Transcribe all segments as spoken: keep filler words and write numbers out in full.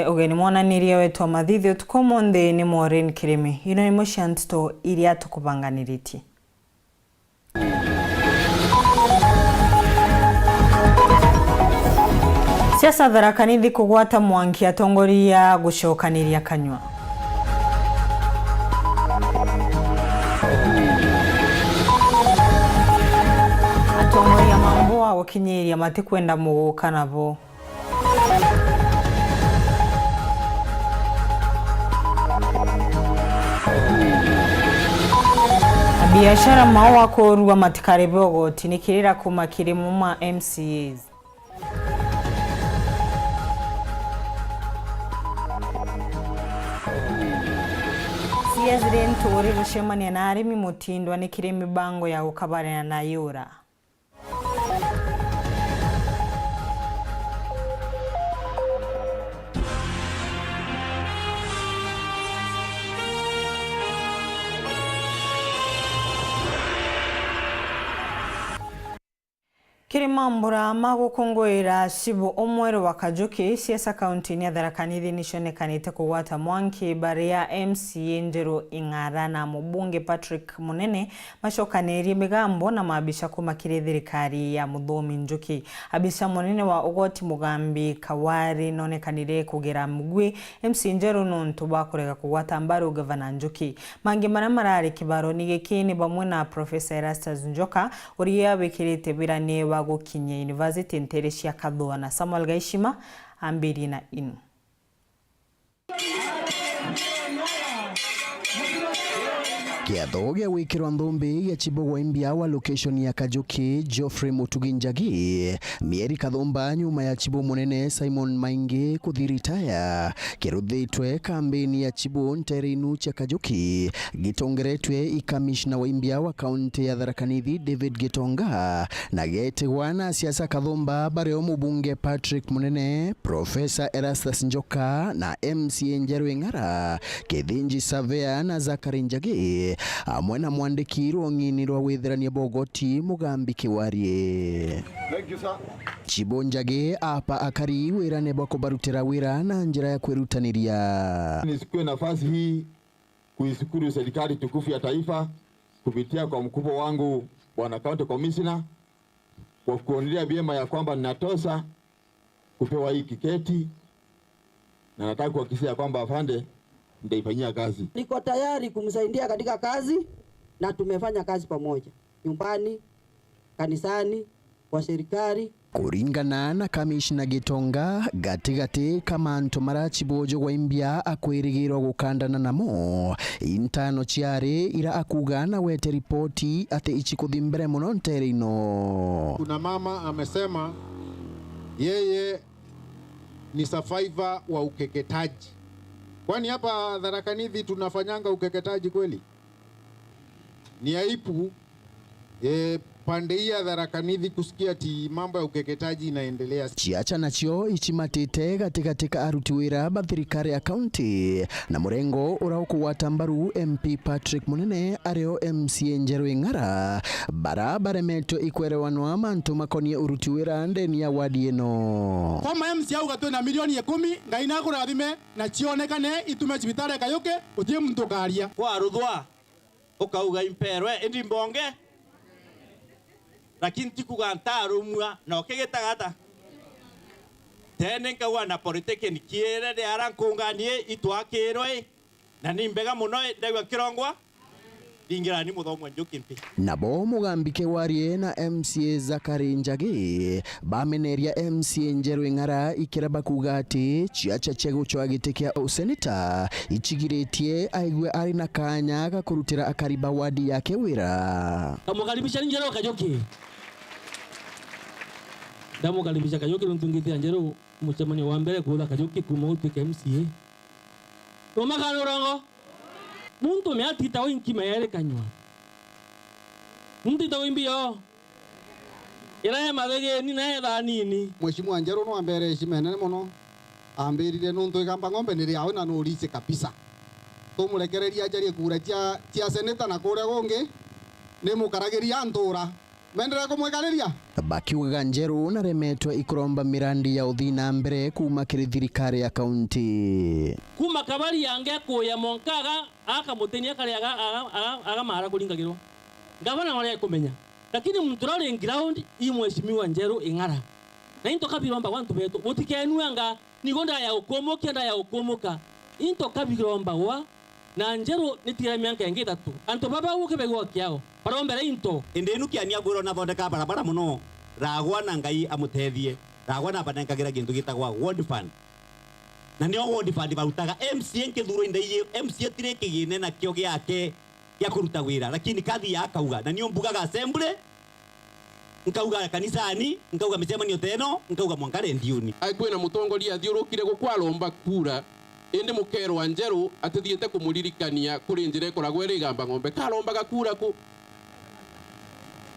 Ugeni mwananirie wetu wa mathithi utuku umunthi ni Maureen Kirimi. Ino imwe cia nteto iria tukubanganiritie. Siasa Tharaka Nithi kugwata mwanki, atongoria gucokaniria kanyua. Atongoria mambo a gukinyiria matikwenda muguka nabo. Abiashara mau a kurua matikaribe ugoti ni kirira kuma kiri mumwe a M C As. C S Ri Nturi gucemania na arimi Mutindwa ni kiri mibango ya gukabarana na yura. Kiri mambura ma gukunguira cibu umweru wa Kajuki, siasa kaunti-ini ya Tharaka Nithi nicionekanite kugwata mwanki, baria M C A Njeru Ing'ara na mubunge Patrick Munene macokanirie migambo na maabisa kuma kiri thirikari ya Muthomi Njuki. Abisa munene wa ugoti Mugambi Kawari nonekanire kugera mugwi M C A Njeru nontu bwa kurega kugwata mbaru Gavana Njuki. Mangi maria marari kibaroni giki ni bamwe na Professor Erastus Njoka, uria wikirite wirani wa gukinyia university ntere cia Kathua, na Samuel Gaishima ambirie na inu. Kiatho gia gwikirwa nthumbi gia chibu wa Imbia wa location ya Kajuki, Geoffrey Mutugi Njagi, mieri kathumba nyuma ya chibu munene Simon Maingi kuthi retire, kiruthitwe kambini ya chibu ntere inu cia Kajuki, gitongeretwe i kamishna wa Imbia wa kaunti ya Tharaka Nithi, David Gitonga, na getigwa na siasa kathumba, bario mubunge Patrick Munene, Professor Erastus Njoka na M C A Njeru Ing'ara, Kithinji Surveyor na Zachary Njagi, amwe na mwandiki rwong'ini rwa withirania bwa ugoti Mugambi Kiwarie. Thank you, sir. Chibu Njagi apa akari wirane bwa kubarutira wira na njira ya kwirutaniria. Nichukue nafasi hii kuishukuru serikali tukufu ya taifa kupitia kwa mkubwa wangu Bwana County Commissioner kwa kuonelea vyema ya kwamba ninatosha kupewa hii kiketi, na nataka kuhakikishia kwamba afande, nitaifanyia kazi. Niko tayari kumsaidia katika kazi, na tumefanya kazi pamoja, nyumbani, kanisani, kwa serikali. Kuringana na Kamishna Gitonga, gatigati ka mantu maria chibu uju wa Imbia akwirigirwa gukandana namo, intano ciari ira akuuga na gwete ripoti ati ichikuthi mbere muno ntere ino. Kuna mama amesema yeye ni survivor wa ukeketaji. Kwani hapa Tharaka Nithi tunafanyanga ukeketaji kweli? Ni aibu, eh, pande hii ya Tharaka Nithi kusikia ati mambo ya ukeketaji inaendelea. Ciacha nacio ichimatite gatigati ka aruti wira ba thirikari ya kaunti na murengo uria ukugwata mbaru M P Patrick Munene ario M C A Njeru Ing'ara, bara baremetwe ikwerewanwa mantu makonie uruti wira ndeni ya wadi ino. Koma M C A auga twina milioni ikumi, Ngai nakurathime na cionekane itume cibitari ya Kayuki, gutii muntu ukaria. Kwaruthwa. Ukauga imperwe, indi mbonge? Lakini tikuga ntarumua, na ukigitaga ata? Tene nkauga na politiki nikiire riara nkunganie itwakirwe, na ni mbega muno, ndegwa kirongwa, ringirani muthomwe njuki mpi. Nabo Mugambi Kiwarie na M C A Zachary Njagi bameneria M C A Njeru Ing'ara ikira bakuga ati ciacha cia gucwa giti kia useneta ichigiritie aigue ari na kanya ga kurutira akari ba wadi yake wira. Ndamukaribisha ni Njeru Kajuki. Ndamukaribisha Kajuki nontu ngiti ya Njeru mucemanio wa mbere kuutha Kajuki kuma utuike M C A. Numakana urongo? Muntu ume atitawa inkima yeri kanyua. Muntu itagwa imbio. Ira e mathegeni na ethanini. Mheshimiwa Njeru no ambere heshima enene mono. Ambirire nuntu igamba ng'ombe ni riawe na nurisi kabisa. Tumurekereria ajarie kura cia, cia seneta na kuria gungi. Ni mukaragiria ntura. Menderee kumwikariria? Bakiugaga Njeru naremetwe ikuromba mirandi ya uthii na mbere kuuma kiri thirikari ya kaunti. Kuuma Kabari ange kuya Monkaga, akamutini akari aga, aga, aga, agamara kuringagirwa. Ngavana wari aikumenya. Lakini muntu uria uri ground i Mheshimiwa Njeru Ing'ara. Na into kabiromba gwa antu betu, butikenuanga, nigo ndaya ukumukia, ndaya ukumuka. Into kabiromba gwa Na Njeru nitigara mianka ingi ithatu. Antu baba uke begwa kiao, barombera into. Indi inu kiania gwirwa nathondeka barabara mono, ragwa na Ngai amutethie, ragwa na banenkagira gintu gitagwa ward fund. Na nio ward fund barutaga. M C A nkithurwa indaiji, M C A tiri kigine nakio giake gia kuruta wira, lakini kathi akauga, na nio mbugaga assembly, nkauga kanisani, nkauga micemanio teno, nkauga mwanka rendiuni. Ai, kwina mutongoria athiurukire guku aromba kura, indi mukerwa Njeru atithiite kumuririkania kuri njira ikoragwa iri Igamba Ng'ombe. Karombaga kura ku?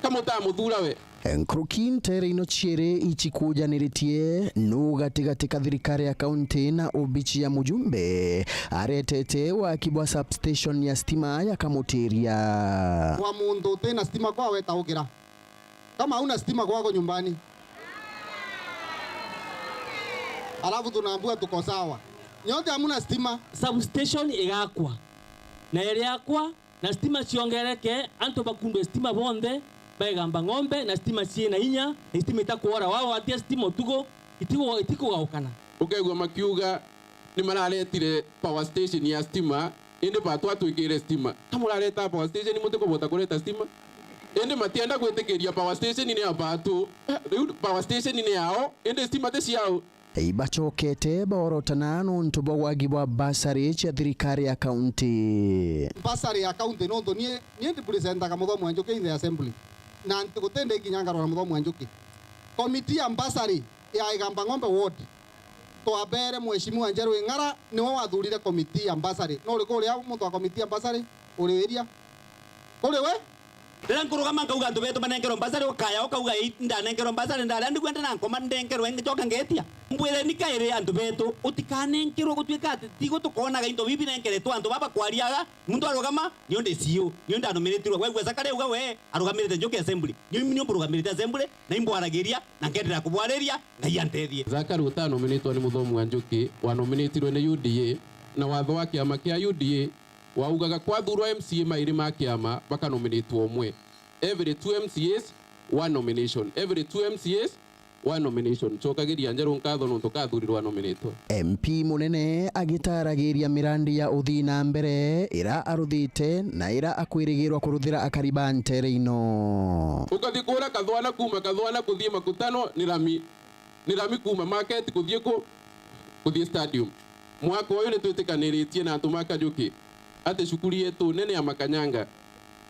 Kamutamuthura we? Nkuruki ntere ino ciiri icikujaniritie, nu gatigati ka thirikari ya kaunti na obici ya mujumbe aretete waki bwa substation ya stima ya Kamutiria. Kwa muntu utina stima kwawe taukira. Kama hauna stima kwako nyumbani, alafu tunaambiwa tuko sawa. Nyote hamuna stima. Substation igakwa. Na iriakwa, na stima ciongereke, antu bakundwe stima bonthe, ba Igamba Ng'ombe, na stima ciina inya, na stima itakwora. Wao atia stima utugo, itigo-, itikugaukana. Ukaigua makiuga, ni mararetire power station ya stima, indi batwatwikire stima. Ka murareta power station, mutikubota kureta stima? Indi matienda gwitikiria power station ni ya batu. Riu power station ni yao, indi stima ti ciao. Ibacokete borotana nontu bwa wagi bwa basari cia thirikari ya kaunti. Basari ya kaunti nontu nie, nie ndipresentaga Muthomi wa Njuki in the assembly. Na nti-, guti ndi kinya ngarora Muthomi wa Njuki. Komiti ya basari ya Igamba Ng'ombe ward, twabere Mheshimiwa Njeru Ing'ara, niwe wathurire komiti ya basari. No uriku uria muntu wa komiti ya basari? Uri wiria? Uri we? Riria nkurugama nkauga antu betu banenkerwe mbasari, ukaya ukauga, "Ii, ndanenkerwe mbasari, ndaria ndigwenda na nkoma ndenkerwe ingi, njoka ngetia." Mbwireni kairi antu betu, utikanenkerwe gutuika ati tigo tukonaga into bibi nenkeretwe antu baba kwariaga, muntu arugama, "Nio ndi C E O, nio ndanominitirwe." Waigua Zakaria auga we arugamirite Njuki assembly, nio, nio mburugamirite assembly, na imbwaragiria, na nkenderea kubwariria, Ngai antethie. Zakaria utanominitwe ni Muthomi wa Njuki, wanominitirwe ni U D A, na watho wa kiama kia U D A waugaga kwathurwa M C A mairi ma kiama bakanominitwe umwe. Every two M C As, one nomination. Every two M C As, one nomination. Cokagiria Njeru nkatho nontu kathurirwe anominitwe. M P munene agitaragiria mirandi ya uthii na mbere ira aruthite na ira akwirigirwa kuruthira akari ba ntere ino. Ukathi kuura Kathwana, kuuma Kathwana kuthii Makutano ni rami. Ni rami kuuma market kuthii ku? Kuthii stadium. Mwaka uyu nitwitikaniritie na antu ma Kajuki ati cukuru yetu nene ya Makanyanga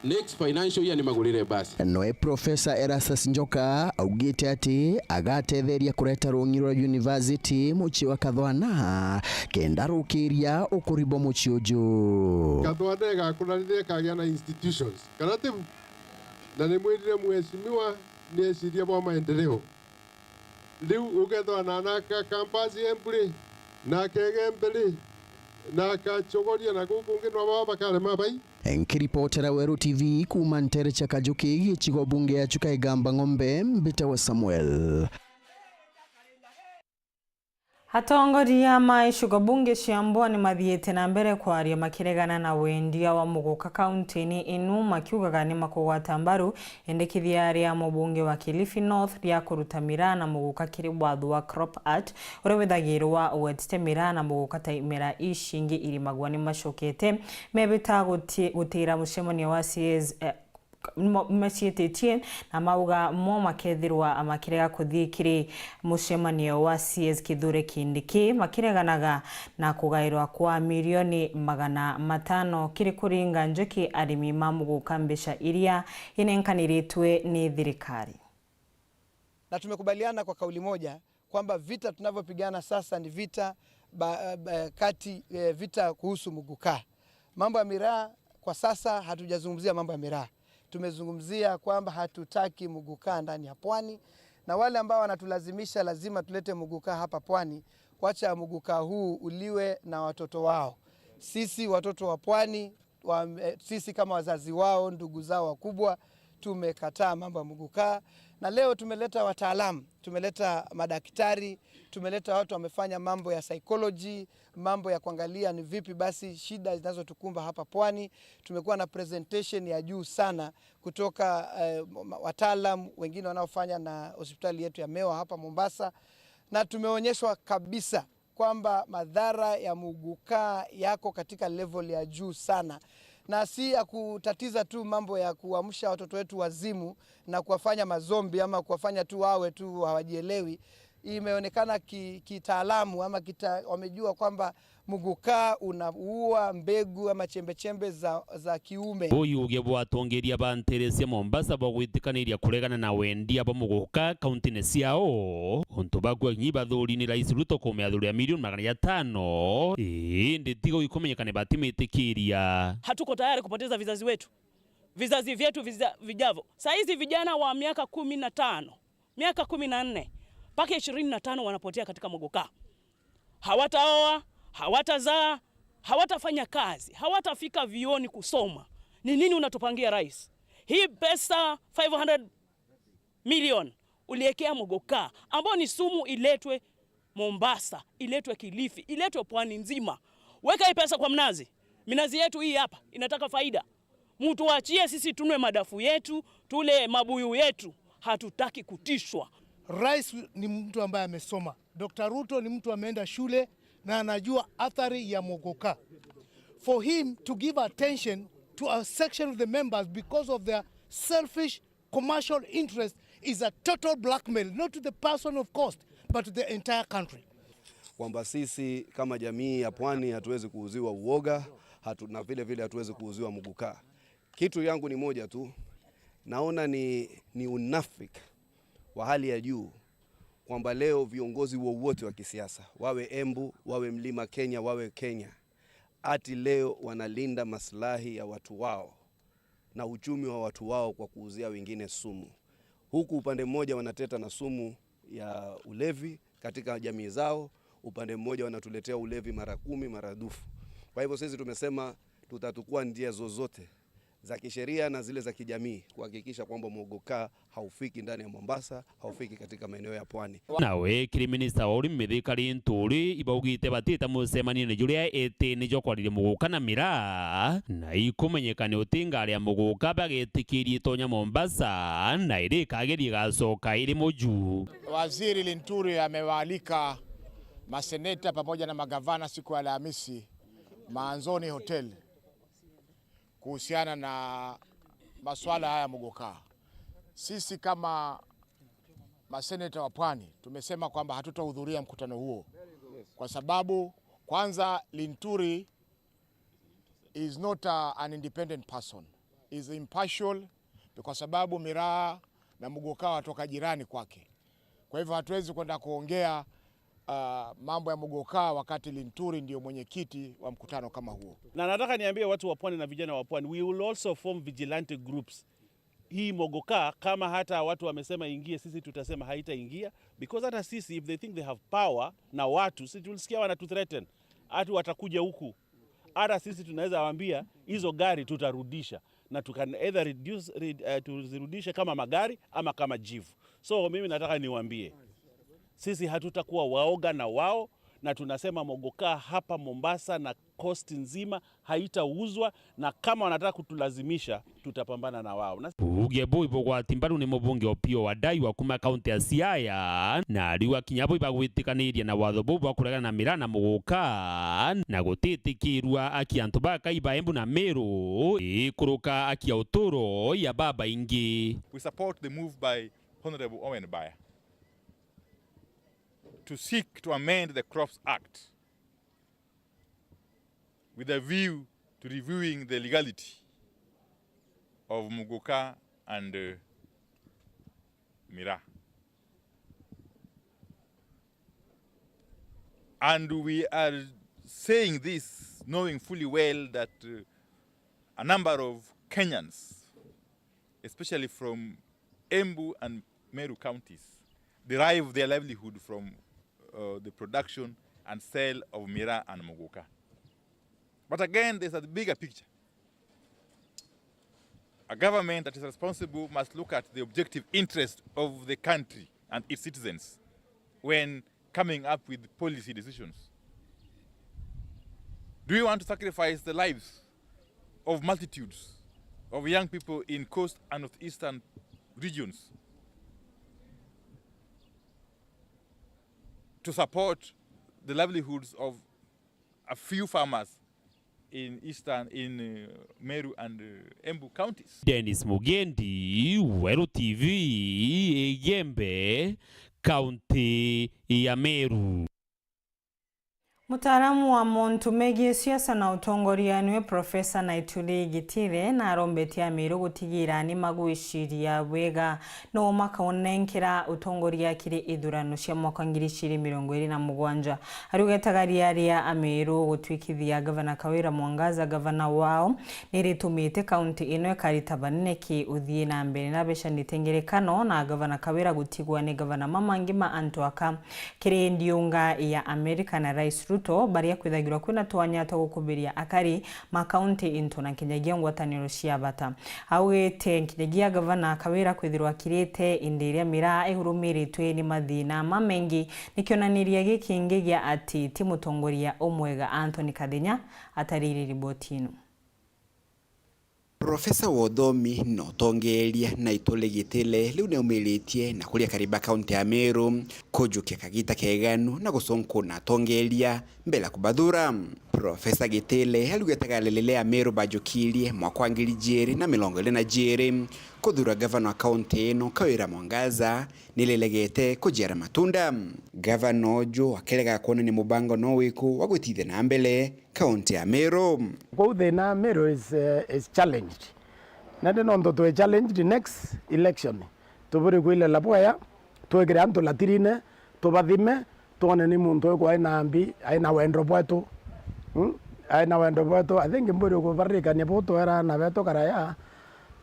next financial year nimagurire basi. Noe Professor Erastus Njoka augite ati agatetheria kureta rung'i rwa university mucii wa Kathwana kenda rukiria ukuri bwa mucii uju. Kathwana igakura riria ikagia na institutions, kana ti bu? Na nimwirire mheshimiwa, ni eciria bwa maendeleo. Riu ukethwa na naka campus Embu ri, naka Igembe ri, naka Chogoria na guku kungi no baba bakarema bai? Nkiripotera Weru T V kuuma ntere cia Kajuki, gicigo bunge ya Chuka Igamba Ng'ombe, mbitawa Samuel. Atongoria ma icigo bunge cia Mbwani mathiite na mbere kwaria makiregana na wendia wa muguka kaunti-ini inu, makiugaga ni makugwata mbaru endekithia ria mubunge wa Kilifi North ria kuruta miraa na muguka kiri watho wa Crop Act, uria withagirwa wetite miraa na muguka ta imera ici ingi irimagwa. Ni macokete mebita guti-, gutira mucemanio wa C S, eh, mo-, maciititie na mauga mo makethirwa makirega kuthii kiri mucemanio wa C S Kithure Kindiki, makireganaga na kugairwa kwa milioni magana matano kiri kuringa njuki arimi ma muguka, mbeca iria inenkaniritwe ni thirikari. Na tumekubaliana kwa kauli moja kwamba vita tunavyopigana sasa ni vita ba-, ba-, kati, eh, vita kuhusu muguka. Mambo ya miraa kwa sasa hatujazungumzia mambo ya miraa. Tumezungumzia kwamba hatutaki muguka ndani ya pwani, na wale ambao wanatulazimisha lazima tulete muguka hapa pwani, wacha muguka huu uliwe na watoto wao. Sisi watoto wa pwani wa, eh, sisi kama wazazi wao, ndugu zao wakubwa, tumekataa mambo ya muguka, Na leo tumeleta wataalamu, tumeleta madaktari, tumeleta watu wamefanya mambo ya psychology, mambo ya kuangalia ni vipi basi shida zinazotukumba hapa pwani. Tumekuwa na presentation ya juu sana kutoka, eh, ma-, wataalam wengine wanaofanya na hospitali yetu ya Mewa hapa Mombasa, na tumeonyeshwa kabisa kwamba madhara ya muguka yako katika level ya juu sana, na si ya kutatiza tu mambo ya kuamsha watoto wetu wazimu na kuwafanya mazombi ama kuwafanya tu wawe tu hawajielewi. Imeonekana ki-, kitaalamu ama kita-, wamejua kwamba muguka unaua mbegu ama chembechembe za, za kiume. Buyuge bwa atongeria ba ntere cia Mombasa bwa gwitikaniria kuregana na wendia bwa muguka kauntine ciao, untu bakua kinyi bathuri ni Rais Ruto kumiathurira milioni magana jatano, indi tigo ikumenyeka ni batimitikiria. Hatuko tayari kupoteza vizazi wetu, vizazi vyetu viza-, vijavyo. Saa hizi vijana wa miaka kumi na tano, miaka kumi na nne mpaka ishirini na tano wanapotea katika muguka. Hawataoa, hawatazaa, hawatafanya kazi, hawatafika vioni kusoma. Ni nini unatupangia, rais? Hii pesa five hundred million uliekea muguka, ambao ni sumu, iletwe Mombasa, iletwe Kilifi, iletwe pwani nzima. Weka hii pesa kwa mnazi. Minazi yetu hii hapa inataka faida. Mtu achie sisi tunwe madafu yetu, tule mabuyu yetu. Hatutaki kutishwa. Rais ni mtu ambaye amesoma. Doctor Ruto ni mtu ameenda shule na anajua athari ya muguka. For him to give attention to a section of the members because of their selfish commercial interest is a total blackmail, not to the person of cost, but to the entire country. Kwamba sisi kama jamii ya pwani hatuwezi kuuziwa uoga, hatu-, na vile vile hatuwezi kuuziwa muguka. Kitu yangu ni moja tu, naona ni, ni unafiki wa hali ya juu kwamba leo viongozi wowote wa kisiasa, wawe Embu, wawe Mlima Kenya, wawe Kenya, ati leo wanalinda maslahi ya watu wao na uchumi wa watu wao kwa kuuzia wengine sumu. Huku upande mmoja wanateta na sumu ya ulevi katika jamii zao, upande mmoja wanatuletea ulevi mara kumi, mara dufu. Kwa hivyo sisi tumesema tutachukua njia zozote za kisheria na zile za kijamii kuhakikisha kwamba muguka haufiki ndani ya Mombasa, haufiki katika maeneo ya pwani. Nawe kiri minista wa urimi Mithika Linturi ibaugite batite mucemanio-ini juria itini jwa kwariria muguka na miraa, na ikumenyeka ni uti ngari ya muguka bagetikirie itonya Mombasa, na iri ikageria igacoka iri muju. Waziri Linturi amewaalika maseneta pamoja na magavana siku ya Alhamisi Maanzoni Hotel kuhusiana na masuala haya ya muguka. Sisi kama maseneta wa Pwani tumesema kwamba hatutahudhuria mkutano huo kwa sababu kwanza Linturi is not a, an independent person, is impartial kwa sababu miraa na muguka watoka jirani kwake. Kwa hivyo hatuwezi kwenda kuongea, ah, mambo ya muguka wakati Linturi ndio mwenyekiti wa mkutano kama huo. Na nataka niambie watu wa Pwani na vijana wa Pwani, we will also form vigilante groups. Hii muguka, kama hata watu wamesema ingie, sisi tutasema haitaingia, because hata sisi, if they think they have power na watu, sisi tulisikia wanatu threaten, ati watakuja huku. Hata sisi tunaweza waambia, hizo gari tutarudisha. Na tu can either reduce, re-, eh, tuzirudishe kama magari ama kama jivu. So mimi nataka niwaambie, sisi hatutakuwa waoga na wao, na tunasema muguka hapa Mombasa na coast nzima haitauzwa, na kama wanataka kutulazimisha, tutapambana na wao. Na uge buu ibugwati mbaru ni mubunge Opiyo Wandayi wa kuma kaunti ya Siaya, na ariuga kinya bo ibagwitikaniria na watho buu bwa kuregana na miraa na muguka, na gutitikirua aki antu bakai ba Embu na Meru, ikuruka aki ya uturo ya babaingi. We support the move by Honorable Owen Baya to seek to amend the Crops Act with a view to reviewing the legality of muguka and, uh, miraa. And we are saying this knowing fully well that, uh, a number of Kenyans, especially from Embu and Meru counties, derive their livelihood from, uh, the production and sale of miraa and muguka. But again, there's a bigger picture. A government that is responsible must look at the objective interest of the country and its citizens when coming up with policy decisions. Do we want to sacrifice the lives of multitudes of young people in coast and northeastern regions to support the livelihoods of a few farmers in eastern, in, uh, Meru and, uh, Embu counties? Dennis Mugendi, Weru T V, Igembe, kaunti ya Meru. Mutaaramu wa montu megii siasa na utongoria niwe Profesa Naituli Gitire, na arombetie Amiru gutigira ni magwiciria bwega no makaonenkera utongoria kiri ithurano cia mwaka wa ngiri igiri mirongo iri na mugwanja. Ariugete gari aria Amiru gutwikithia Gavana Kawira Mwangaza gavana wao, niritumite kaunti ino ikarita banene ki uthii na mbere, na abecanite ngerekano na Gavana Kawira gutigwa ni gavana mamangi ma antu aka kiri ndiunga ya Amerika na Rais Ruto, baria kwithagirwa kwina twanya twa gukubiria akari ma kaunti into na nkinyagia ngwataniro cia bata. Augite nkinyagia gavana Kawira kwithirwa akirite indi iria miraa ihurumiritwe ni mathina mamengi, ni kionaniria gikingi gia ati ti mutongoria umwega. Anthony Kathinya atarire riboti ino. Profesa wa uthomi na utongeeria Naituli Gitile riu niaumiritie na kuria kariba kaunti ya Meru kujukia kagita keganu na guconkuna atongeeria mbere ya kubathura. Profesa Gitile ariugite gari riria Ameru bajukirie mwaka wa ngiri ijiri na mirongo iri na jiri kuthura gavana wa kaunti ino Kawira Mwangaza niriregete kujiara matunda. Gavana uju akirega kwonania mubango no wiku wa gwitithia na mbere kaunti ya Meru. Kuu thina Meru is, eh, is challenged. Nandi nontu twi challenged next election, tuburi kwilela bwea, twikire antu latirine, tubathime, twone ni muntu uku aina mbi, aina wendo bwetu. Hmm? Aina wendo bwetu. I think mburi kubaririkania bu twera aana betu karaya,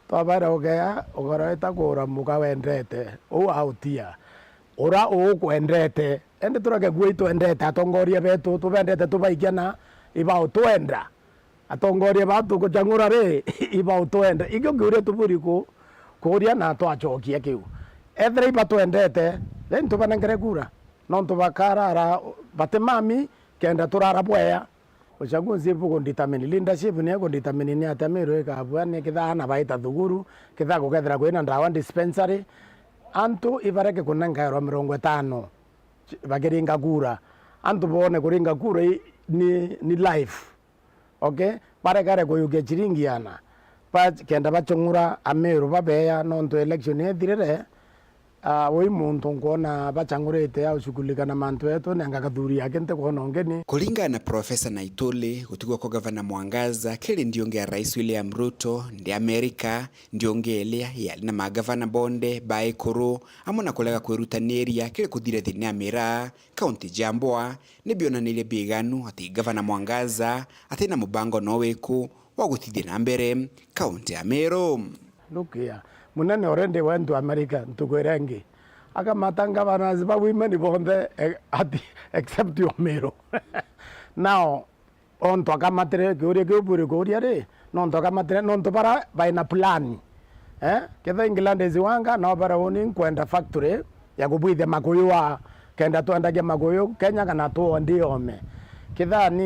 twabaira ugea, ugaroeta kuura muka wendete. Uu autia. Ura ukwendete. Indi tureke kuua itwendete atongoria betu, tubendete tubaikia na ibautwenda. Atongoria baa tuguchang'ura ri, ibautwenda. Ikio kiuria tuburi ku-, kuuria na twachokia kiu. Ethira ibatwendete, then tubanengere kura. Nontu bakarara batimami, kenda turara bwea. Uchaguzi bukundetermine, leadership niyo ikundetermine ni atia Meru ikabua, ni kithaa aana baita thukuru, kithaa gukethira kwina ndawa dispensary. Antu ibareke kunengairwa mirongo itano bakiringa kura. Antu boone kuringa kura i-, ni, ni life. Okay? Barekare kuyukia chiringi iana. Ba-, kenda bachung'ura Ameru babeya, nontu election ithirire, ah, ui muntu nkwona bachang'urite ya ushughulika na mantu yetu, nenga kathuri yake ntikwona ungeni. Kuringana na Profesa Naituli, gutigwa kwa Gavana Mwangaza kiri ndiunge ya Rais William Ruto ndi Amerika, ndiunge iria yari na magavana bonde ba ikuru, amwe na kurega kwirutaniria kiri kuthira thiina ya miraa, kaunti ja Mboa, ni bionanirie biganu ati Gavana Mwangaza atina mubango no wiku wa gutithia na mbere kaunti ya Meru. Look here, munene already went to America ntuku iria ingi. Akamata governors ba women bonthe, eh, ati, except Omeru. Now, ontu akamatire kiuria kiu buri kuuria ri, nontu akamatire, nontu bara baina plan. Eh? Ketha England is wanga, no bara uni nkwenda factory ya kubwithia makuyu wa, kenda twendagia makuyu Kenya kana tuo ndi ome. Kithani,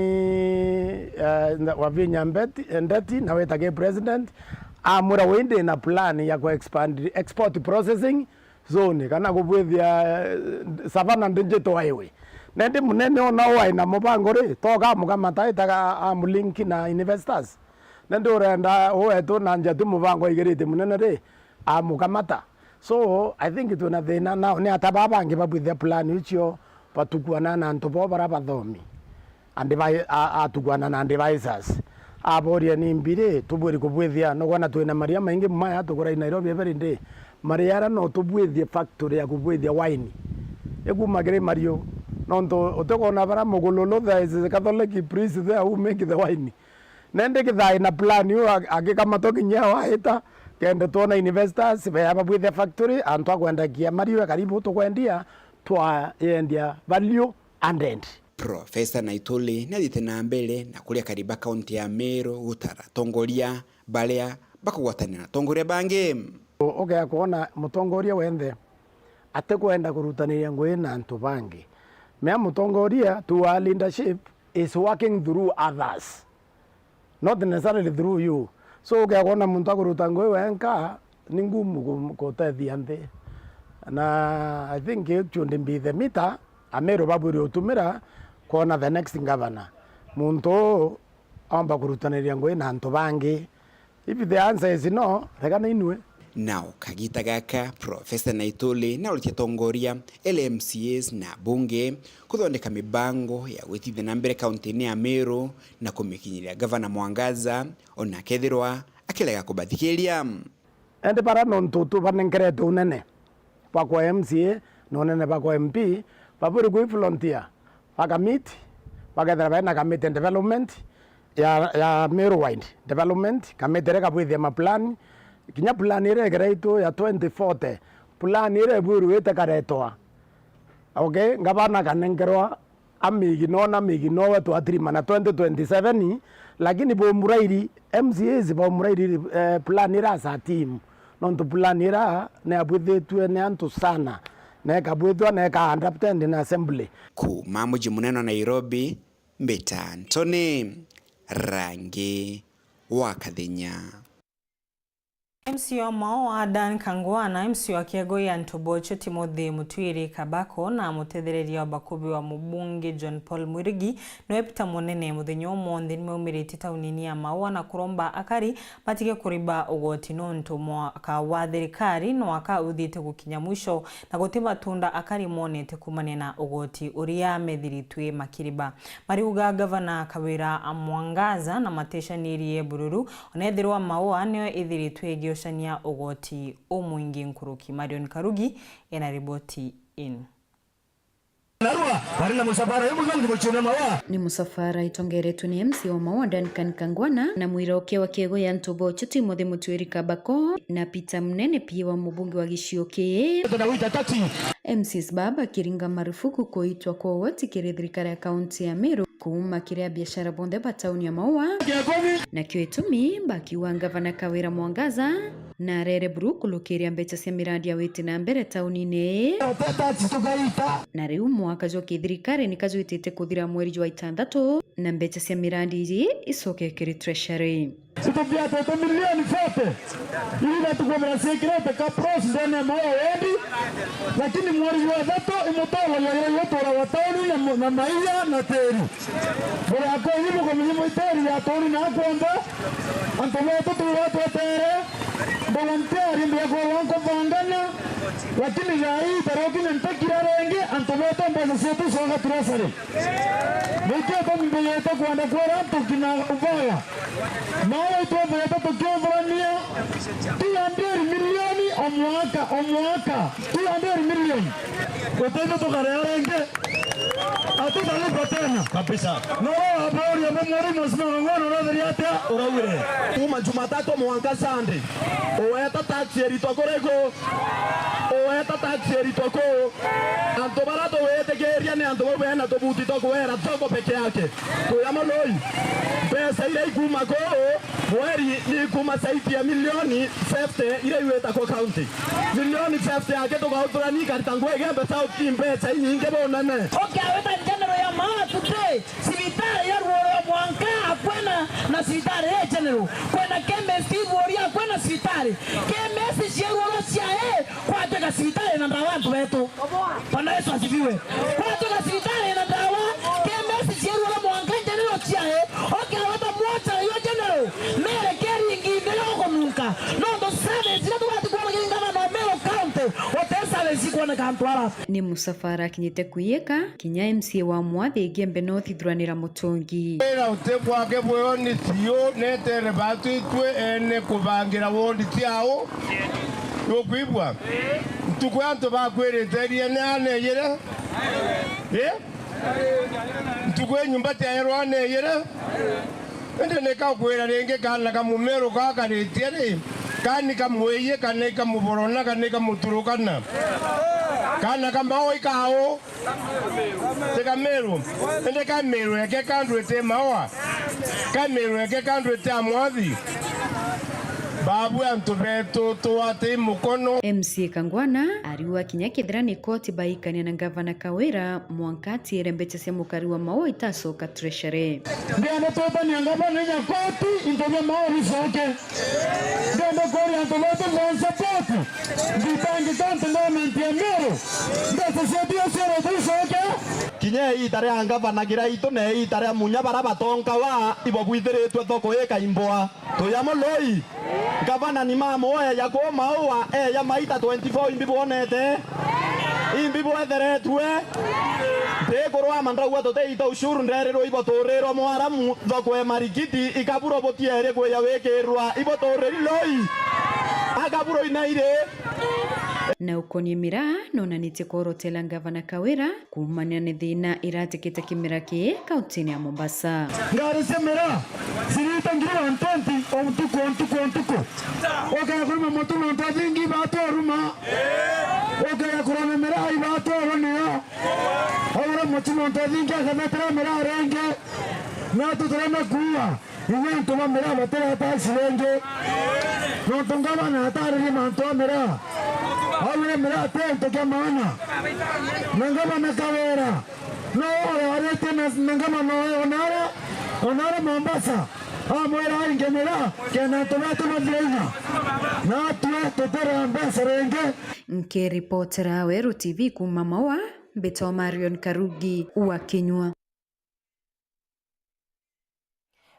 eh, Wavinya Mbeti, Ndeti, na witagi president, amwira wi ndi na plan ya ku expand export processing zone, kana kubwithia, eh, Savannah Digital Highway. Nendi munene ona waina mubango ri, toka mukamata itaga amulink na investors. Nendi urenda uwetu na njati mubango igirite munene ri, amukamata. So, I think twina thina nao, ni ata baa bangi babwithia plan icio, batukuana na antu bo bara bathomi. Advi-, a-, atukwana na advisors. Aboria ni mbiri, tubwiri kubwithia, nukwona twina maria maingi maya tukurai Nairobi every day. Maria ara no tubwithie factory ya kubwithia wine. Ikuma kiri Mario. Nontu utikwona bara Mugululu, there is a Catholic priest there who make the wine. Nendi kithai na plan yu a-, agikamatwa kinya waita, kende twona investors, bea babwithia factory, antu akwendagia Mario e karibu tukwendia, twayendia value added. Profesa Naituli niathiite na mbere na kuria kariba kaunti ya Meru gutara atongoria baria bakugwatanira na atongoria bangi. U-, ukea kwona mutongoria wenthe atikwenda kurutaniria ngugi na antu bangi. Mea mutongoria, to our leadership, is working through others, not necessarily through you. So, ukea kwona muntu akuruta ngugi wenka, ni ngumu ku-, kutethia nthi. Na I think it should be the meter Ameru babwirwe utumira kwona the next governor. Muntu uu aomba kurutaniria ngugi na antu bangi. If the answer is no, regana inwe. Nao kagita gaka, Professor Naituli nauritie atongoria, L M C As na abunge kuthondeka mibango ya gwitithia na mbere kaunti-ini ya Meru na kumikinyiria Gavana Mwangaza, ona akethirwa akirega kubathikiria. Indi bara nontu tubanenkerete unene bwa kwa M C A na unene bwa kwa M P, babwiri kwi volunteer, bakamiti, bakethira baina kamiti ya development ya, ya Meru wide development, kamiti iria ikabwithia ma plan, kinya plan iria igeretwe ya twenty forty, plan iria ibwirwe itikaretwa. Okay, ngavana akanenkerwa amigino na migino we twatirimana twenty twenty-seven, lakini bo Murairi, M C As ba Murairi, eh, plan ira sa team, nontu plan ira ni abwithitue ni antu sana, na ikabwithwa na ika adopted ni assembly. Kuuma muji munene wa Nairobi, mbita Anthony Rangi wa Kathenya. M C A wa Maua, Dan Kangwana, M C A wa Kiego ya Ntobocho, Timothy Mutwiri Kabako, na mutethereria wa bakubi wa mubunge John Paul Mwirigi, niwe Peter Munene, muthenya umunthi nimaumirite taunini ya Maua na kuromba akari batige kuriba ugoti, nontu mwaka wa thirikari nwaka uthiite gukinya mwisho na guti matunda akari monete kuumania na ugoti uria methiritwe makiriba. Mariuga Gavana Kawira Mwangaza na matecanirie Bururu, ona ethirwa Maua niyo ithiritwe igiocania ugoti umwingi nkuruki. Marion Karugi ena riboti ino. Narua, bari na musafara, uyu mwanka ni muchune Maua. Ni musafara itongeretwe ni M C A wa Maua Duncan Kangwana na mwira ukia wa Kiego ya Ntobocho Timothy Mutwiri Kabako na Peter Munene pia wa mubunge wa gicigo kii. Tuna wita taxi. M C As baa bakiringa marufuku kuitwa kwa ugoti kiri thirikari ya kaunti ya Meru kuuma kiri abiashara bonthe ba tauni ya Maua. Nakio itumi bakiuga Ngavana Kawira Mwangaza na arere buru kulukiria mbecha cia miradi ya witi na mbere taunine ii. Taxi tukaita. Na riu mwaka jwa kithirikari ni kajwitite kuthira mweri jwa itanthatu na mbecha cia miradi iji icoke kiri treasury. Situpiatete milioni forty, ili natukwethira ciikirite ka pros ndene ya Maua wendi, lakini mweri jwa thatu imutongoria ira iutura wa tauni na mu-, na maia na tiri. Buri akwa ibu kumenye mwitiri ya tauni na akwomba, antu betu tuura twetere, volunteer mbia kwagwa nkubangana, lakini thaa ii tarukinya ntakira ringi, antu betu mbeca cietu coka treasury. Nikio tumbiyite kwenda kwira antu kinya uboya. Maua itwethirite tukiuthurania two hundred million o mwaka, o mwaka. Two hundred million. Gutethia tukaria ringi. Hatutalipa tena. Kabisa. No, habari ya Mheshimiwa Kangwana, unathiri atia? Uraugire. Kuma Jumatatu mwanka Sunday. Uweta taxi iritwa kuriku? Uweta taxi iritwa ku? Antu bara tuwitikiria ni antu bau bena tubuti twa kuwera thoko peke yake. Kuya maloi. Mbeca iria ikuma kuu, mweri ni ikuma zaidi ya milioni fifty iria iwita ku county. Milioni fifty yake tukauturani ikarita ngugi mbeca uti mbeca inyingi bunene. Okay, aweta general ya Maua today. Cibitari ya Ruoro mwanka akwena na cibitari ya general. Kwena chemist Ruoro akwena cibitari. Chemist cia Ruoro cia e, kwatwika cibitari na ndawa antu betu. Bwana Yesu asifiwe. Kwatwika cibitari na ndawa, chemist cia Ruoro mwanka general cia e, okira weta mwacha yo general, mere keri ingi ndio kumunka. Nontu service ira tubati kuona kiri ngavana wa Meru County, wote service ikuoneka antu ara. Ni musafara akinyite kuiyika, kinya M C A wa Mwathi Igembe no thithuranira mutungi. Wira uti bwake bweo ni tiu netere batu itwe ene kubangira wondi ciao. Nukwigua? Ntuku ya antu bakwirite ria ni aneyire? Eh? Ntuku ya nyumba tiaerwa aneyire? Indi nikakwira ringi, kana ka mumeru gaka karitie ri, kani kamwiyi, kana ikamuborona, kana ikamuturukana, kana kamau ikau. Ti ka Meru. Indi ka Meru eke kandwite Maua. Ka Meru eke kandwite Amwathi. Babu antu betu tuwate mukono. M C A Kangwana ariuga kinya kethira ni koti baikania na Ngavana Kawira, mwanka atiire mbecha cia mukari wa Maua itacoka treasury. Ndienda twitania ngavana inya koti, into bia Maua bicoke. Ndienda kuria antu betu bonthe bote, mbitangite antu government ya Meru, mbecha cia biashara bicoke. Kinya iita ria ngavana kiraitu na iita ria munya bara batonkawa ibobwithiritwe thoko ikaimbwa. Tuyamo loi. Ngavana ni mamu eya kuu Maua, eya maita twenty-four imbi bwonete? Imbi bwetheretue? Ndikurwama ndauga tutiita ushuru nderirwe iboturirwa mwaramu, thoko e marikiti, ikaburo butierie kwija wikirwa iboturiri loi. Akaburo inairi. Na ukonie miraa, nonanitie kworotela Ngavana Kawira kuumania ni thiina iratikite kimera kii kauntini ya Mombasa. Ngari cia miraa cirita ngiri one twenty o ntuku, o ntuku, o ntuku. Ukaya kurima mutu nontu athingi ibatwaruma. Ukaya kurona miraa ibatwarwa niyo. Aura mutu nontu athingi akathetera miraa ringi. Na tutureme kuua. Inya antu ba miraa batireta taxi ringi, nontu ngavana ataririe mantu a miraa. Augire miraa ti antu kia maana. Na ngavana Kawira no ore aritie na, na ngavana oyo onara, onara Mombasa, amwira ainge miraa kenda antu betu bathire inya. Natwe tutire mbeca ringi. Nkiripotera Weru T V kuuma Maua, mbitwa Marion Karugi wa Kinyua.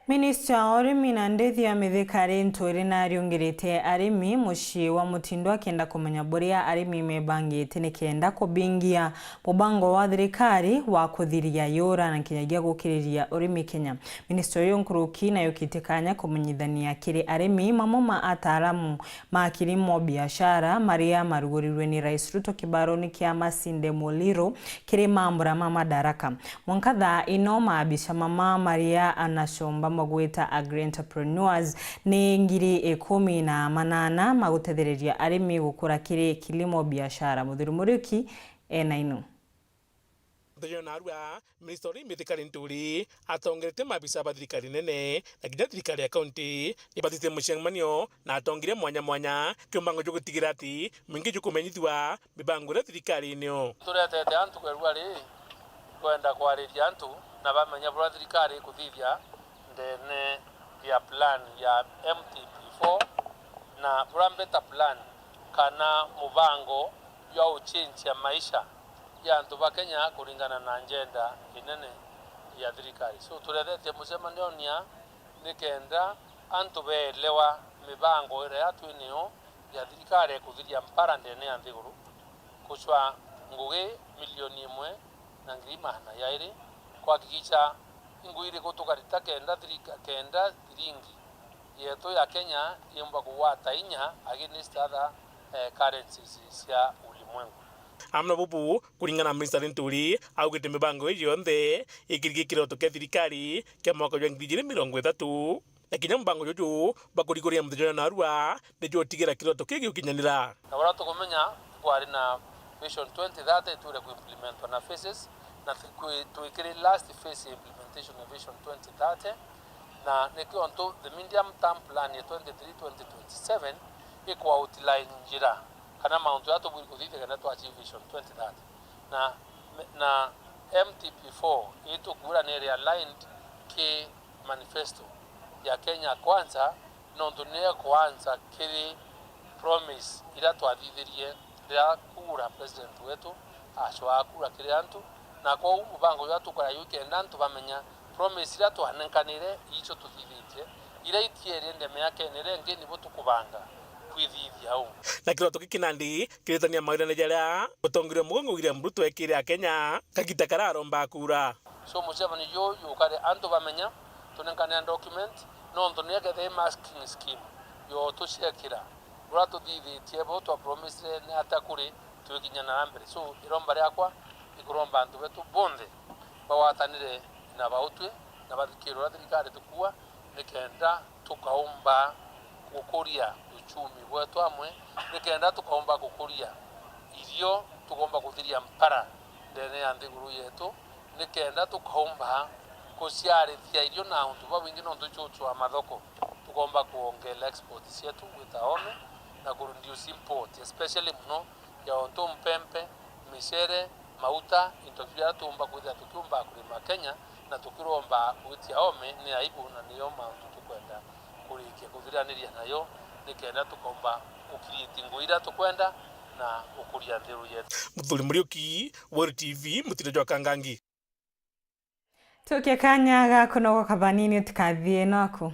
Minista wa urimi na ndithi ya mithikari Ntwiri nariungirite arimi mucii wa Mutindo akenda kumenya buria arimi mebangite nikenda kubingia mubango wa thirikari wa kuthiria yura na kinyagia gukiriria urimi Kenya. Minista uyu nkuruki nayukite kanya kumenyithania kiri arimi mamwe ma ataalamu ma kilimo biashara maria marugurirwe ni Rais Ruto kibaroni kia Masinde Muliro kiri mambura ma Madaraka. Mwanka thaa ino, maabisa mama maria anacomba magwita agri entrepreneurs ni ngiri ikumi na manana magutethereria arimi gukura kiri kilimo biashara. Muthuri Muriuki ena ino. Muthenya wa narua, Minista uri mithikari Nturi atongerete maabisa ba thirikari nene na kinya thirikari ya kaunti ibatite mucemanio na atongire mwanya mwanya kiumbango jwa gutigira ati mwingi jukumenyithua mibango iria thirikari inio. Turetete antu kwerua ri, kwenda kwariria antu na bamenya buria thirikari ikuthithia ndene ya plan ya M T P four na buria mbeta plan kana mubango jwa gucenjia maisha ya antu ba Kenya kuringana na njenda inene ya thirikari. So, turethetie mucemanio nia nikenda antu beelewa mibango iria twinio ya thirikari ya kuthiria mpara ndene ya nthiguru, kucwa ngugi milioni imwe na ngiri magana jairi, kuhakikisha i ngugi iriku tukarita kenda thirika-, kenda thiringi yetu ya Kenya yumba kugwata inya against other, eh, currencies cia ulimwengu. Amwe na bubu, kuringana na Minista Linturi, augite mibango ii yonthe ikirigie kiroto kia thirikari kia mwaka jwa ngiri ijiri mirongo ithatu. Na kinya mubango juju bakuriguria muthenya jwa narua ni jutigira kiroto kii giukinyanira. Na uria tukumenya, kwari na Vision twenty thirty itwire kuimplementwa na phases, na twi-, twi-, twikiri last phase ya implementation ya Vision twenty thirty, na nikio ntu the medium term plan ya twenty-three twenty twenty-seven ikwa outline njira kana mauntu jaria tubwiri kuthithia kenda twa achieve Vision twenty thirty. Na, na M T P four itukwira ni iri aligned ki manifesto ya Kenya Kwanza, nontu niyo kwanza kiri promise iria twathithirie riria Kura president wetu acwaa kura kiri antu, na kwou mubango juria tukoraga ju kenda antu bamenya promise iria twanenkanire icio tuthithitie, iria itierie ndeme ya Kenya iria ingi nibo tukubanga kwithithia uu. Na kiroto giki nandi kiritania mawirane jaria mutongeria mugongo William Ruto ekire Akenya kagita karia aromba kura. So, mucemanio juju jukare antu bamenya, tunenkanira document, nontu ni akethira i masking scheme, yo tuciekira. Buria tuthithitie, bu twa promisire ni atia kuri twikinya na mbere. So, iromba riakwa, ikuromba antu betu bonthe bagwatanire na bautwi, na bathikire uria thirikari tukuuga, nikenda tukaumba gukuria uchumi bwetu amwe, nikenda tukaumba gukuria irio, tukaumba kuthiria mpara ndene ya nthiguru yetu, nikenda tukaumba kuciarithia irio na untu bubwingi, nontu icio ucwaa mathoko, Tukomba kuongela export cietu gwita ome na ku reduce import, especially muno ya ontu mpempe, micere, mauta, into biria tuumba kwithira tukiumba kurima Kenya na tukiromba gwitia ome ni aibu, na niyo mantu tukwenda kurikia kuthiraniria nayo nikenda tukomba ku create nguo iria tukwenda na gukuria nthi yetu. Muthuri Muriuki, Weru T V, mutino jwa Kangangi. Tukie kanya ga kunogoka banini, utikathie naku.